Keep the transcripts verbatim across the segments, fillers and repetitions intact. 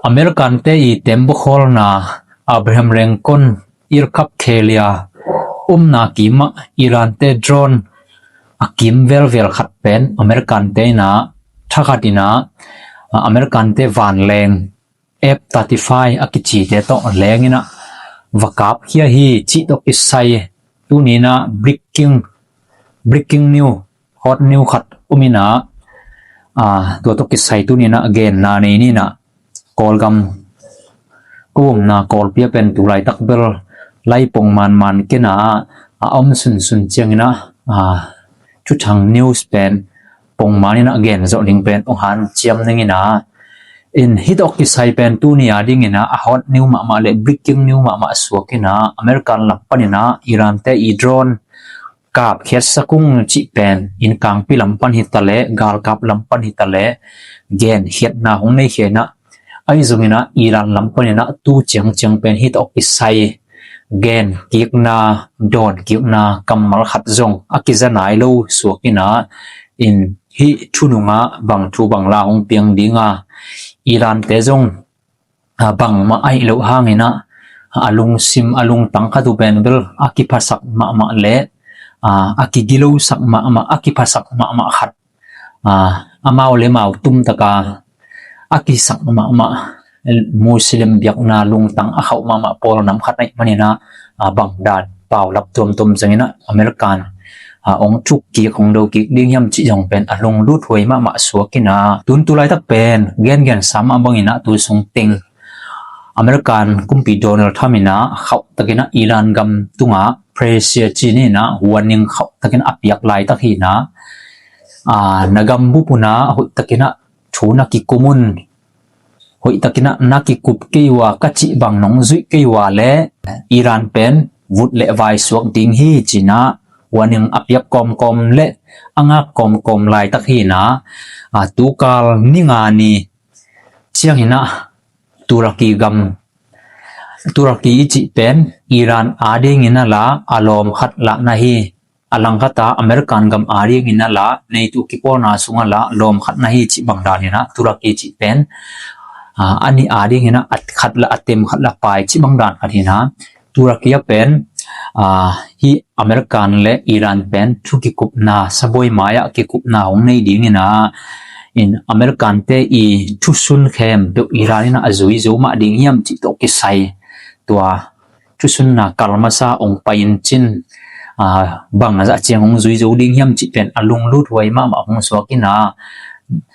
American te i tembaw khawlna Abraham Lincoln aircraft carrier umna kimah Iran te drone a kim velvel khat pen American te inah thakhat inah, a, American te vanleng F thirty-five a kicite tawh leng inah va kap khia hi cih tawh kisai tuni inah breaking, breaking news, hot news khat um inah, a, tua tawh kisai tuni inah genna nei ni inah Kawlgam ko umna Kawlpi ah pen tu laitak bel lai pong manman kei inah a om sunsun ciang inah, a, thuthang news pen pongman inah gen zawh ding pen hong hanciam ning inah. In hih tawh kisai pen tuni a ding inah a hot news mahmah le breaking news mahmah suak inah American lam pan inah Iran te i drone kapkhiatsak ung cih pen innkangpi lam pan hi ta leh, galkap lam pan hi ta leh, genkhiatna hong nei khia inah, ahi zong inah Iran lam pan inah tu ciangciang pen hih tawh kisai genkikna, dawnkikna kammal khat zong a kiza nai lo suak inah, in hih thu nungah bang thu bang la hong piang ding a, Iran te zong, a, bangmah ahih loh hang inah a lungsim, a lungtang khat uh pen bel a kiphasak mahmah le, a, a kigilosak mahmah, a kiphasak mahmah khat, a, amau le mau tumtaka a kisak mahmah Muslim biakna lungtang a khauh mahmah pawl nam khat ahih man inah, a, bang dan paulap tuamtuam zong inah American, a, hong thuk kik, hong do kik ding hiam cih zong pen a lunglut huai mahmah suak inah, tun tu laitak pen gengen sa mah bang inah tu sung teng American kumpi Donald Trump inah khauhtak inah Iran gam tungah pressure ci ni inah warning khauhtak inah a piak laitak hi inah, a, na gam bup un ah hoihtak inah thu na kikum un, hoihtak inah na kikup kei uh a, ka cih bang nong zuih kei uh a leh Iran pen vut le vai suak ding hi ci inah warning a piak kawmkawm le a ngak kawmkawm laitak hi inah, a, tukal ni nga ni ciang inah Turkey gam, Turkey i cih pen Iran a ding inah la a lawm khat lah na hi. A langkhat ah American gam a ding inah la NATO kipawlna sungah la lawm khat na hi cih bang dan inah Turkey cih pen, a, a nih a ding inah a khat la a tem khat la pai cih bang dan khat hi inah Turkey ah pen, a, hih American le Iran pen thu kikupna, sabuai mai-ah kikupna hong nei ding inah, in American te i thusun khempeuh Iran inah a zui zo mah ding hiam cih tawh kisai tua thusunna kal masa hong pai in cin, a, bang a zah ciang hong zui zo ding hiam cih pen a lunglut huai mahmah hong suak inah,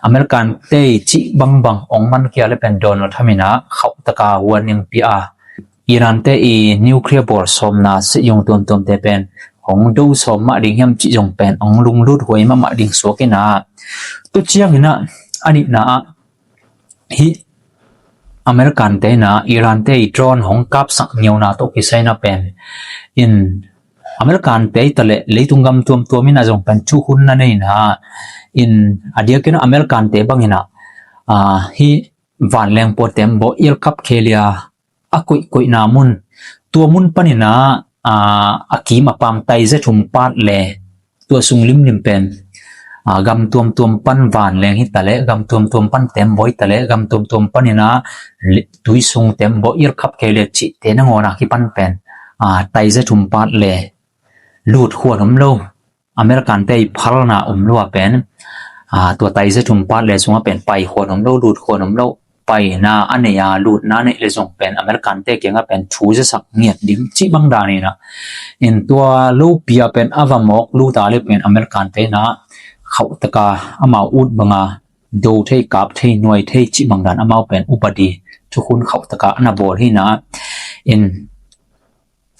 American te i cih bangbang hong man khia le pen Donald Trump inah khauhtaka warning pia a, Iran te i nuclear bawl sawmna seh zong tuamtuamte pen hong do sawm mah ding hiam cih zong pen hong lunglut huai mahmah ding suak inah, tu ciang inah a nihna ah hih American te inah Iran te i drone hong kapsak ngiauna tawh kisai inah pen in American te i ta leh leitung gam tuamtuam inah zong pen thukhun na nei inah, in a diak inah American te bang inah, a, hih vanleng pawl tembaw aircraft carrier a koihkoihna mun, tua mun pan inah, a, a kim a pam taiza thum pat le tua sung limlim pen, a, gam tuamtuam pan vanleng hi ta leh, gam tuamtuam pan tembaw hi ta leh, gam tuamtuam pan inah tui sung tembaw aircraft carrier cihte nangawn a kipan pen, a, taiza thum pat le lut khuan om lo. American te i phalna om lo a pen, a, tua taiza thum pat le sungah pen pai khuan om lo, lut khuan om lo. Paina a nei a, lutna a neih le zong pen American te kiangah pen thu zasak ngiat ding cih bang dan inah, in tua lopi ah pen a va mawk lut a le pen American te inah khauhtaka amau ut banga do thei, kap thei, nuai thei cih bang dan amau pen upadi thukhun khauhtaka a na bawl hi inah, in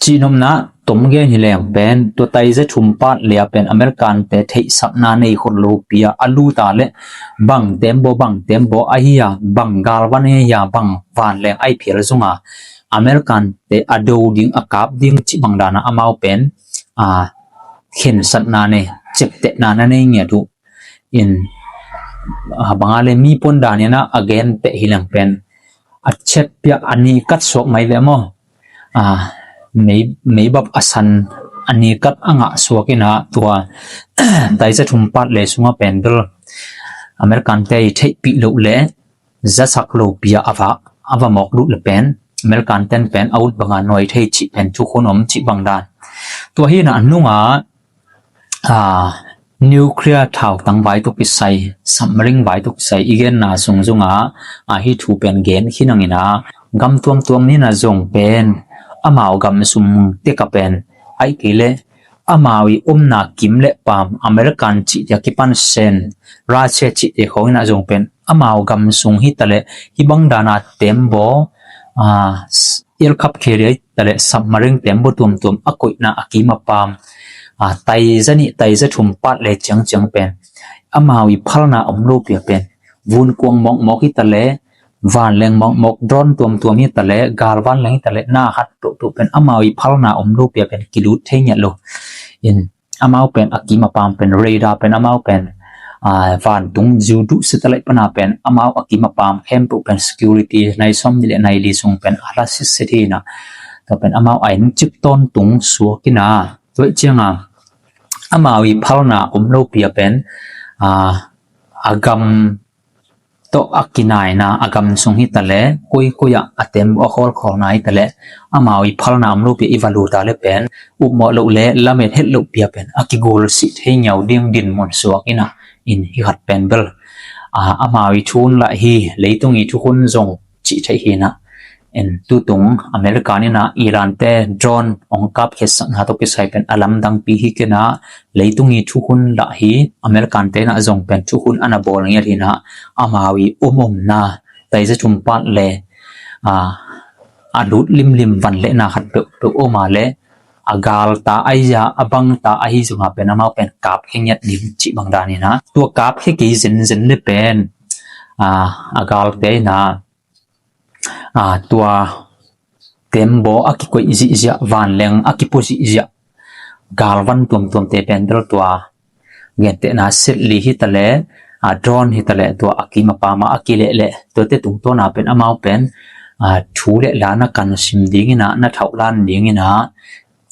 cihnopna tom gen hi leng pen tua taiza thum pat le a pen American te theihsakna nei khol lopi ah a lut a le bang tembaw, bang tembaw ahi a, bang galvan ahi a, bang vanleng ahi phial zong a American te a do ding, a kap ding cih bang dan ah amau pen, a, khensatna nei, ciaptehna na nei ngiat uh. In, a, bang a le mi puan dan inah a gen teh hi leng pen a chet piak a ni kat suak mai ve maw? A, mei, meibap a san a ni kat a ngah suak inah tua taiza thum pat le sungah pen bel American te i theihpih loh le zasak lopi a va, a va mawk lut le pen American ten pen a ut banga nuai thei cih pen thukhun om cih bang dan. Tua hi na a nungah, ah, nuclear thautang vai tawh kisai, submarine vai tawh kisai i genna sung zungah, ah, hih thu pen gen khin ang ina, gam tuamtuam ni na zong pen amau gam sung teka pen, ahih kei leh amau i omna kim le paam, American cihte a kipan sen, Russia cihte khawng ina zong pen amau gam sung hi ta leh, hih bang dana tembaw, ah, s-, aircraft carrier hi ta leh, submarine tembaw tuamtuam a koihna a kim a paam, ah, taiza nih, taiza thum pat le ciangciang pen amau i phalna om lopi a pen, vun kuang mawkmawk hi ta leh, vanleng mawkmawk, drone tuamtuam hi ta leh, gal vanleng hi ta leh, na khat tohtoh pen amau i phalna om lopi a pen kilut thei ngiat lo. In, amau pen a kim a paam pen radar pen amau pen, ah, vantung zu duh satellite pana pen amau a kim a paam khempeuh pen security nai sawm nih le nai li sung pen a la sitset hi na. Tua pen amau a in cip tawntung suak ina. Tua cianga amau i phalna om lopi a pen, ah, a gam tawh a kinaina a gam sung hi ta leh, koikoi ah a tembaw a khawlkhawlna hi ta leh, amau i phalna om lopi a i va lut a leh pen, upmawh loh le lamet het lopi a pen a kigulsih thei ngiau ding dinmun suak ina, in hih khat pen bel, ah, amau i thu hun lah hi, leitung i thukhun zong cih theih hi na. In tutung American ina Iran te drone ong kapkhiatsakna tawh kisai pen a lamdangpi hi kei na, leitung i thukhun lah hi, American te ina zong pen thukhun ana bawl ngiat hi na, amau i om omna, taiza thum pat le, ah, a lut limlim van le na khat peuhpeuh om a leh, a galta ahi a, a bangta ahi zong a pen amau pen kapkhia ngiat ding cih bang dan ina. Tua kapkhia kei zenzen le pen, ah, a galte ina, ah, tua tembaw a kikoih zihziah, vanleng a kipu zihziah, galvan tuamtuamte pen bel tua gentehna set li hi ta leh, ah, drone hi ta leh, tua a kim a paam a a kilehleh, tuate tungtawna pen amau pen, ah, thu le la na kan sim ding ina, na thauh lan ding ina,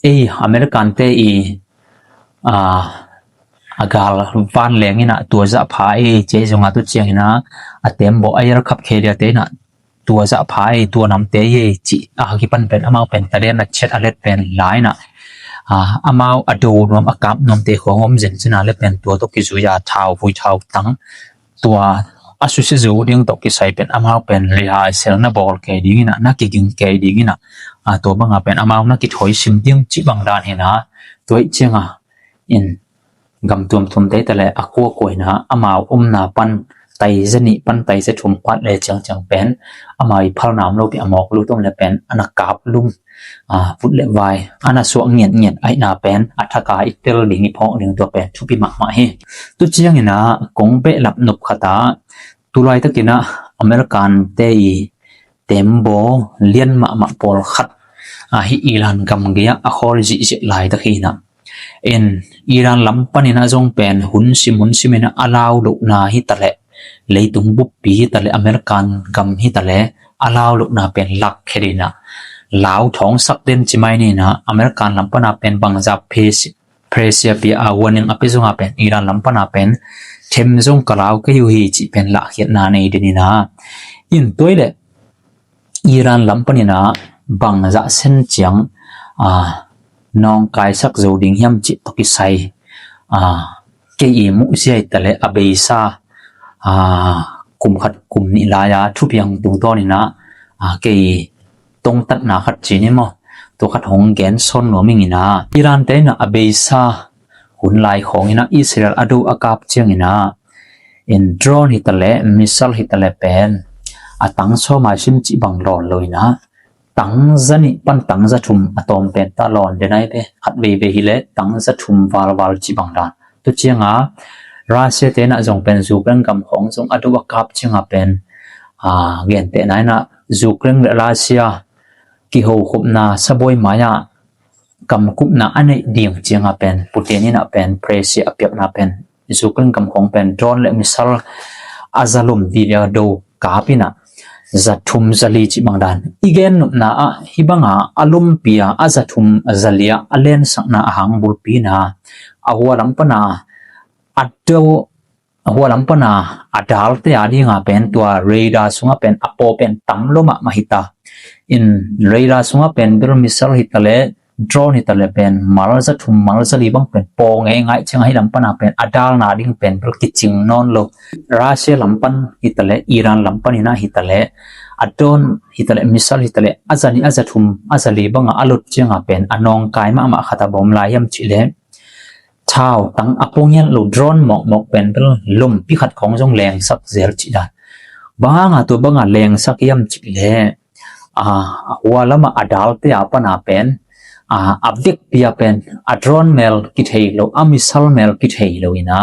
ei, American te i, ah, a gal vanleng ina tua zah pha ei, cih zong a tu ciang ina, a tembaw aircraft carrier te ina tua zah pha ei, tua namte ei, cih a kipan pen amau pen talen a chet a let pen la ina, ah, amau a do nuam, a kap nuamte khawng om zenzen a leh pen tua tawh kizui a, thau, vui thautang, tua a susia zo ding tawh kisai pen amau pen rehearsal na bawl kei ding ina, na kiging kei ding ina, ah, tua bang a pen amau na kithoisim ding cih bang dan hi na. Tua cianga in gam tuamtuamte hi ta leh, a kuakua ina amau omna pan taiza nih pan taiza thum pat le ciangciang pen amau i phalna om lopi a mawk lut om le pen ana kap lum, ah, vut le vai ana suak ngiatngiat ahihna pen a thaka i tel ding, i phawk ding, tua pen thupi mahmah hi. Tu ciang ina kong behlap nop khat ah, tu laitak ina American te i tembaw lian mahmah pawlkhat, ah, hih Iran gam gei ah a khawl zihziah laitak hi na. In Iran lam pan ina zong pen hun sim hun sim ina a lau lohna hi ta leh, leitung buppi hi ta leh, American gam hi ta leh, a lau lohna pen lak khe ding ina, lau thawngsak den ci mai ni ina, American lam pana pen bangzah phe si, pressure pia a, warning a pia zong a pen Iran lam pana pen them zong ka lau kei uh hi cih pen lahkhiatna nei ding ina. In tua leh Iran lam pan ina bangzah sen ciang, ah, nawngkaisak zo ding hiam cih tawh kisai, ah, kei i muh zia hi ta leh a beisa, ah, kum khat kum nih lai a thupiang tungtawn ina, ah, kei tongtatna khat ci ni maw, tua khat hong gen sawn nuam ing ina. Iran te ina a beisa hun lai khawng ina Israel a do a kap ciang ina, in drone hi ta leh, missile hi ta leh pen a tang sawm a sim cih bang lawn lo ina, tang za nih pan tang za thum a tawm pen ta lawn den ai ve, khat veivei hi leh tang za thum valval cih bang dan. Tu cianga Russia te ina zong pen Ukraine gam khawng zong a do a kap cianga pen, ah, gentehna ina Ukraine le Russia kihokhopna sabuai mai ah kamkupna a neih ding cianga pen Putin ina pen pressure a piakna pen Ukraine gam khawng pen drone le missile a za lom dih le a do kap ina za thum za li cih bang dan. I gen nopna ah hih banga a lompi a, a za thum za li a a lensakna a hang bulpi ina, a hua lam pana a do a hua lam pana a dalte a dinga pen tua radar sunga pen a paw pen tam lo mahmah hita. In radar sunga pen bel missile hitaleh drone hitaleh pen malza thum malza li bang pen paw ngeingai cianga hi lam pana pen a dalna ding pen bel kicing nawn lo. Russia lam pan hitaleh Iran lam panina hitaleh a drone hitaleh missile hitaleh a za nih a za thum a za li banga a lut cianga pen a nawngkai mahmah khat a bawm lai hiam cihleh thautang a punghian lo drone mawkmawk pen bel lompi khat khawng zong lengsak zel cih dan. Banga tua banga lengsak hiam cihleh a hua lama a dalte a pana pen a vekpi a pen a drone mel kithei lo a missile mel kithei lo ina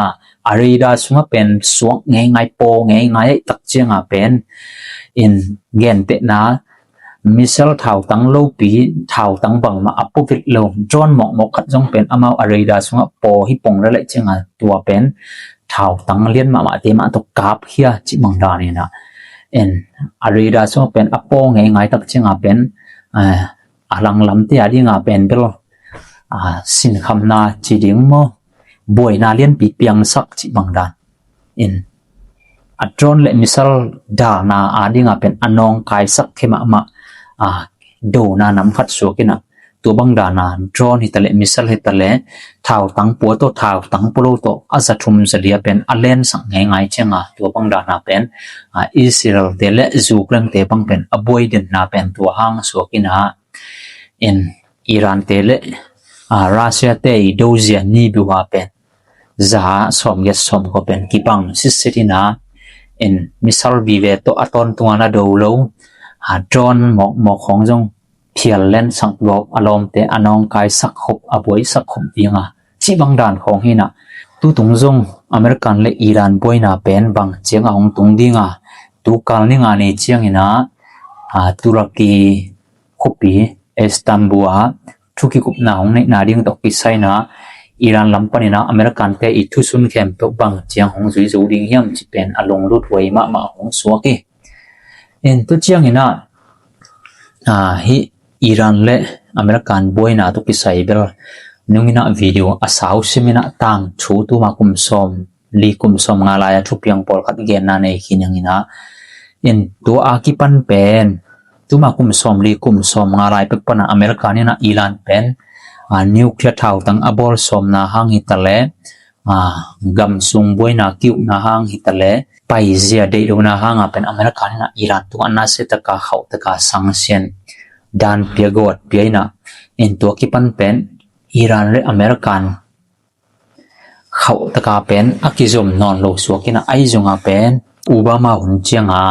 a radar sunga pen suak ngeingai paw ngeingai aih tak cianga pen in gentehna missile thautang lopi thautang bangmah a pawvit lo drone mawkmawk khat zong pen amau a radar sungah paw hi pong lelai cianga tua pen thautang lian mahmah te mah tawh kap khia cih bang dan ina en a radar sungah pen a paw ngeingai tak cianga pen a langlamte a dinga pen bel sinkhamna ci ding maw buaina lianpi piangsak cih bang dan in a drone le missile dalna a dinga pen a nawngkaisak khe mahmah a dona nam khat suak ina tua bang dana drone hitaleh missile hitaleh thautang pua tawh thautang pua lo tawh a za thum za li a pen a lensak ngeingai cianga tua bang dana pen a Israel te le Ukraine te bang pen a buai denna pen tua hang suak ina in Iran te le a Russia te i dozia ni biuha pen za sawm giat sawm kua pen kibang sitset ina in missile vive tawh a tawntunga na do lo a drone mawkmawk khawng zong phial lensak gawp a lawmte a nawngkaisak khop a buaisak khop dinga cih bang dan khawng hina tutung zong American le Iran buaina pen bang cianga hong tung dinga tukal ninga ni ciangina a Turkey khuapi Istanbul ah thu kikupna hong neihna ding tawh kisaina Iran lam panina American te i thusun khempeuh bang ciang hong zui zo ding hiam cih pen a lunglut huai mahmah hong suak hi. In tu ciangina a hi Iran le American buaina tawh kisai bel nungina video a sau simina tang thu tuma kum sawm li kum sawm nga lai a thupiang pawlkhat genna nei khin hangina in tua a kipan pen tuma kum sawm li kum sawm nga lai pek pana America nina Iran pen a nuclear thautang a bawl sawmna hang hitaleh a gam sung buaina kiukna hang hitaleh paizia deih lohna hanga pen America nina Iran tungah nasiataka khauhtaka sanction dan pia gawt pia ina in tua kipan pen Iran le American khauhtaka pen a kizom nawn lo suak ina ahi zunga pen Obama hun cianga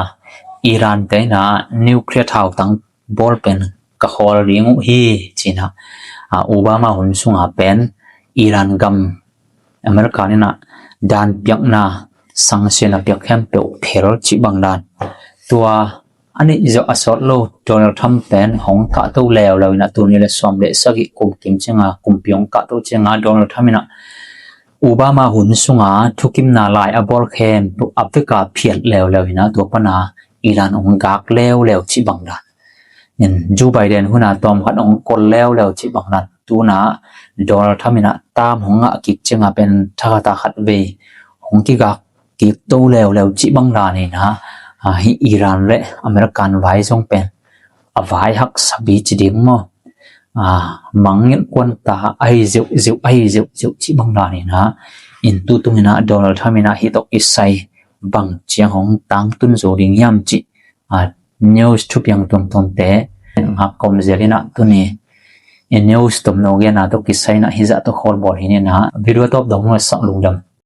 Iran te ina nuclear thautang bawl pen ka khawl ding uh hi cina a Obama hun sunga pen Iran gam America nina dan piakna sanction a piak khempeuh phel cih bang dan tua a neih zawh a sawt lo Donald Trump pen hong kahto leuleu ina tuni le sawm le sagih kum kim cianga kumpi hong kahto cianga Donald Trump ina Obama hun sunga thukimna lai a bawl khempeuh a veka phiat leuleu ina tua pana Iran hong gak leuleu cih bang dan in Joe Biden huna tawmkhat hong kol leuleu cih bang dan tuna Donald Trump ina tam hong ngah kik cianga pen thakhata khat vei hong kigak kik to leuleu cih bang dan ina a hi Iran le American vai zong pen a vai haksa bi ci ding maw a mangngilh kuanta ahi zeuhzeuh ahi zeuhzeuh cih bang dan ina in tutung ina Donald Trump ina hi tawh kisai bang ciang hong tangtun zo ding hiam cih a news thupiang tuamtuamte ngak kawm zel ina tuni in news tomno gena tawh kisai ina hizah tawh khawl bawl hi ina video tawp dong sak lungdam.